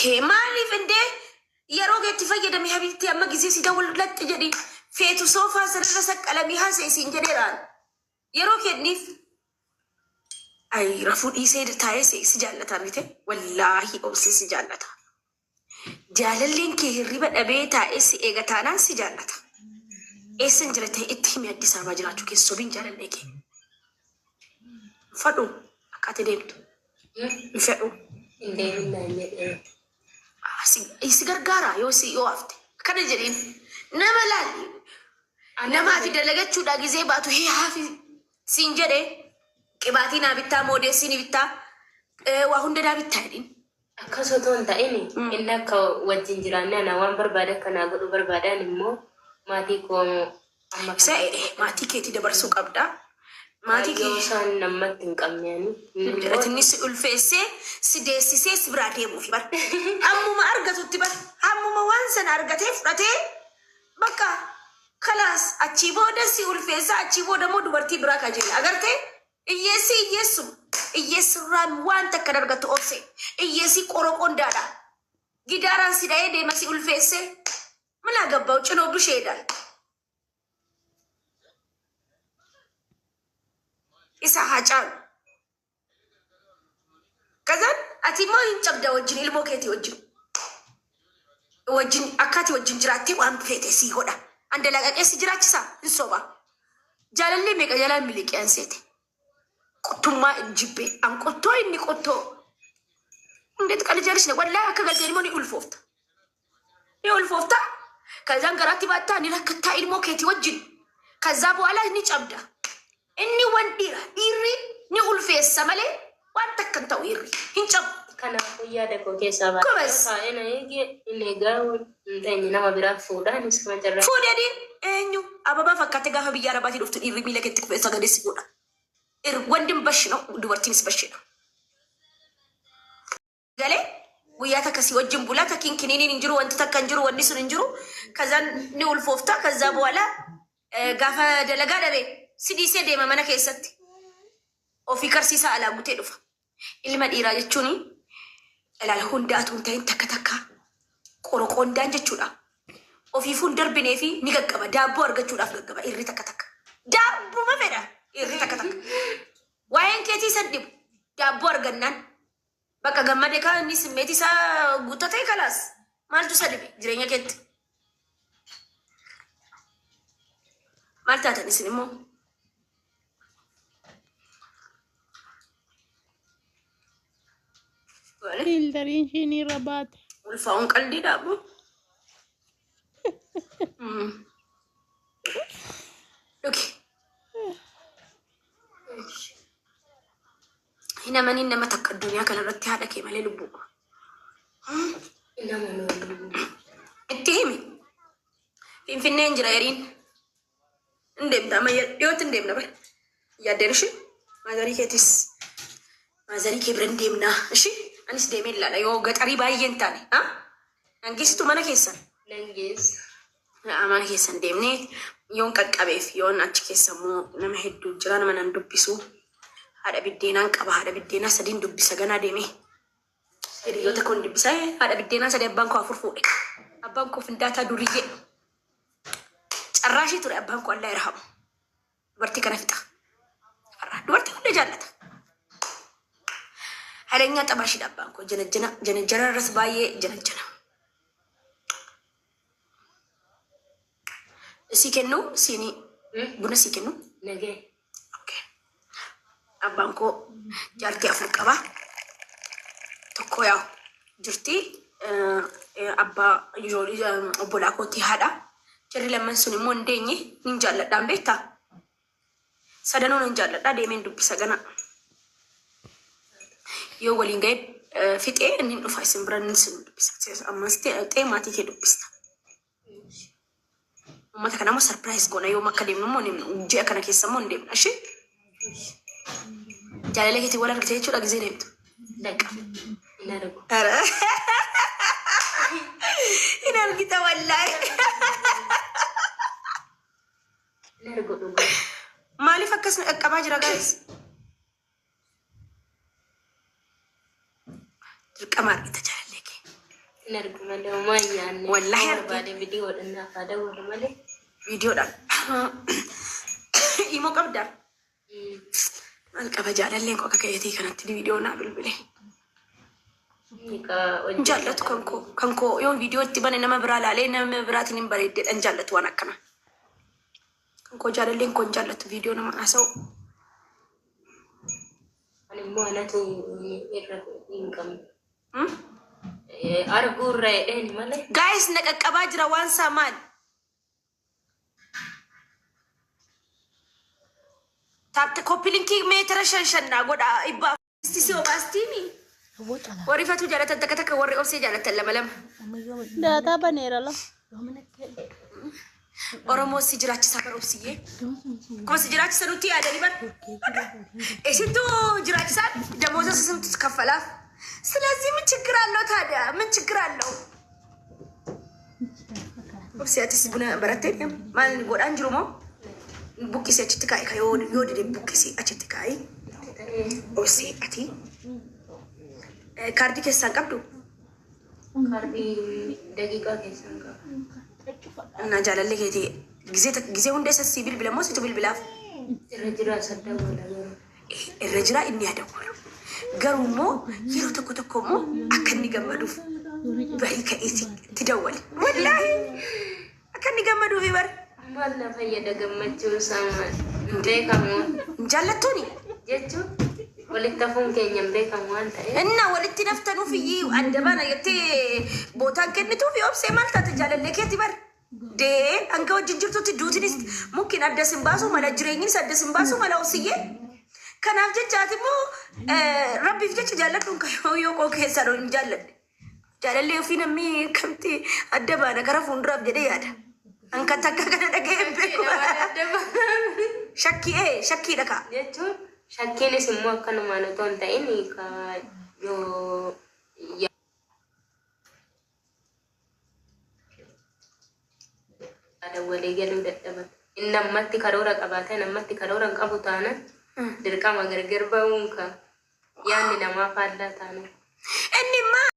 Okay, maaliif indee yeroo keetti fayyadami habiibti, amma gisee si dawwalu laxxi jedhi, feetu soofaa sanarra saqqalamii haasa'e siin jedheeraan yeroo kenniif. Ay, rafuu dhiisee taa'ee si jaallata mite, wallaahi obsee si jaallata. Jaalalleen kee hirriba dhabee taa'ee si eega taanaan si jaallata. Eessan jira ta'e itti himi, Addis Ababaa jiraachuu keessa sobiin jaalallee kee. Fadhu akka ati deemtu. Hin fedhu. Hin deemin naan jedhee. Si gargaara yoo si yoo hafte. Akkana jedhiin. Nama laali. Namaati dalagachuudha gizee baatu hee hafi siin jedhe, qibaatii naa bittaa, moodeessii ni bittaa, waa hunda naa bittaa jedhiin. Akkas otoo hin ta'in, inni akka wajjin jiraanne ana waan barbaade akka naa godhu barbaadaan immoo maatii koo amma Isa maatii keetii dabarsuu qabda. Maatii kee Yoo isaan namatti hin qabne ani. Inni si ulfeessee si deessisee si biraa deemuufi bar. Ammuma argatutti bar. Ammuma waan sana argatee fudhatee bakka kalaas achii booda si ulfeessaa, achii booda immoo dubartii biraa kajeela. Agartee, hiyyeessi hiyyeessu hiyyeessirraan waan takka hin argattu obse. Hiyyeessi qoroqondaadha. Gidaaraan si dha'ee deema si ulfeessee. Mana gabbaa'u cinoo bisheedhaan. Isa haa caalu. Kazaan ati immoo hin cabda wajjin ilmoo keetii wajjin. Wajjin akka ati wajjin jiraattee waan feete sii godha. Andalaaqaqee si jiraachisaa hin soba. Jaalallee meeqa jalaan miliqee an seete. Qottummaa hin jibbe. An qottoo, inni qottoo. Indeet qaljaalisne wallaahi akka galteen immoo ni ulfoofta. Ni ulfoofta. Kazaan garaatti baattaa ni rakkattaa ilmoo keetii wajjin. ከዛ በኋላ ni cabda. Inni wan dhiira. Dhiirri ni ulfeessa malee waan takka hin ta'u, dhiirri. Hin cabu. Kanaafuu yaada koo keessaa Kobas. baay'ee na eege, inni egaa hin teenye nama biraa fuudhaan isuma carraa. Fuudhanii eenyu ababaa fakkaate gaafa biyya arabaatii dhuftu dhiirri miila keetti kufee sagalee si fuudha. Wandim bashi ነው, dubartiinis bashi ነው. Galee guyyaa takka si wajjin bulaa, takkiin kiniiniin hin jiru, wanti takka hin jiru, wanni sun hin jiru. ከዛን ni ulfoofta, ከዛ በኋላ gaafa dalagaa dhabe si dhiisee deema mana keessatti. Ofii karsiisaa alaa gutee dhufa. Ilma dhiiraa jechuun ilaala hundaatu hin ta'in, takka takka qoroqondaan jechuudha. Ofiifuu hin darbinee fi ni gaggaba. Daabboo argachuudhaaf gaggaba dhiirri takka takka. Daabbuma fedha dhiirri takka takka. Waa'een keetii san dhibu, daabboo argannaan bakka gammade kaa inni simmeetii isaa guuttatee kalaas maaltu isa dhibe jireenya keetti? Maal taatan isin immoo? Filtariin ishiin irra baate. Ulfaa'uun qalbii dhaabu. Dhugi. Hin amaniin nama takka addunyaa kanarratti haadha kee malee lubbuu. Nama noonu. Itti himi. Finfinneen jira yeriin. Hin deemta, amma dhiyootti hin deemna bara. Yaaddeen ishee maazarii keetis maazarii kee bira hin deemnaa ishee, anis deemee ilaala yoo gaxarii baay'ee hin taane. Nan geessitu mana keessan. Nan geessa. Mana keessan deemnee yoon qaqqabeef, yoon achi keessa immoo nama hedduu jira, nama nan dubbisu. Haadha biddeenaan qaba, haadha biddeenaa sadiin dubbisa ganaa deemee. Hiriyoota koon dubbisa, haadha biddeenaa sadi, abbaan koo afur fuudhe. Abbaan koo findaataa duriyyee. Carraashii ture abbaan koo, Allah irhamu. Dubartii kana fixa. Har'a dubartii hunda jaallata. Haileenyaa xabaashiidha abbaan koo, janajjana janajjana irras baay'ee janajjana. Sii kennu siinii buna sii kennu. Nagee. Okay. Abbaan koo jaartii afur qaba. Tokko yaa jirti, abbaa ijoollee obbolaa kootii haadha. Jarri lamman sun immoo hin deenye, nin jaalladhaan beektaa? Sadanuu nan jaalladhaa, deemeen dubbisa gana. Yoo waliin ga'e fixee inni dhufa isin bira, inni isin dubbisa. Ammas ta'ee maatii kee dubbista. Uummata kana immoo surprise goona, yoom akka deemnu immoo ni himnu. Ji'a kana keessa immoo hin deemna. Ishee jaalala keetiin wal argite jechuudha gisee deemtu. Dhaqa. Hin argu. Hin argita wallaahi. Hin argu dhugaa. Maaliif akkas na qaqqabaa jira, guys? Dirqama argita jaalallee kee. Hin argu malee homaa hin nyaanne. Wallahi Yoo arge. barbaade viidiyoodhaan naaf haa dawwalu malee. Viidiyoodhaan. Imoo qabdaa? Maal qaba jaalalleen koo akka keetii kanatti viidiyoo naa bilbile. Hin jaallatu kan koo. Kan koo yoo viidiyoo itti bane nama biraa laalee nama biraatiin hin bareeddeedha hin jaallatu waan akkana. Kan koo jaalalleen koo hin jaallatu viidiyoo nama haasa'u. Ani immoo anatu irra hin qabne. Arguu irra jedheen malee. Guys, na qaqqabaa jira waan isaa maal? Taapte copy linkii meetira shan shan naa godha 400. Si obaastiimi. Warri fatuu jaalatan takka takka, warri obsee jaalatan lama lama. Daataa baneera la. Oromoo si jiraachisaa bara obsiyyee. Akkuma si jiraachisa nutti yaadanii bara. Isintu jiraachisaa, damooza isintu kaffalaaf. ስለዚህ ምን ችግር አለው ታዲያ? ምን ችግር አለው? Obsi, atis buna barattee maal godhaan jiru moo? Buqqisii achitti kaa'i, ka yoo dide buqqisii achitti kaa'i. Obsi, ati kaardii keessaan qabdu? Kaardii daqiiqaa keessaan qaba. እና jaalallee keetii gisee hunda isa sii bilbila moo situ bilbilaaf? Irra jira sadda booda garuu. Irra jira inni haa dawwalu. Garuu immoo yeroo tokko tokko immoo akka inni gammaduuf barii ka'eeti itti dawwali. Wallaahi akka inni gammaduuf bar. Maal na fayyada gammachuun isaa, maal? Hin beekamu. Hin jaallattuuni? Jechuun walitti hafuun keenya hin beekamu waan ta'eef. Inna walitti naftanuuf iyyuu adda baana jettee bootaan kennituuf obsee maal taate, jaalallee keeti bar. Dee hanga wajjin jirtutti duutinis mukkin adda sin baasu mala, jireenyis adda sin baasu mala, obsiyyee. Kanaaf jechaati immoo rabbiif jecha jaalladhuun kan yoo koo keessaa hin jaalladhe. Jaalallee ofii namni kamti adda baana gara fuulduraaf jedhee yaada. Hanka takka kana dhaga'ee hin beeku. Shakkii shakkiidha kaa. Jechuun shakkiinis immoo akkanumaan otoo hin ta'in ka yoo yaada walii galuu dadhaban. Inni ammatti karoora qabaatee ammatti karoora hin qabu taanaan dirqama gargar ba'uun ka yaadni namaa faallaa taanaan. Inni immoo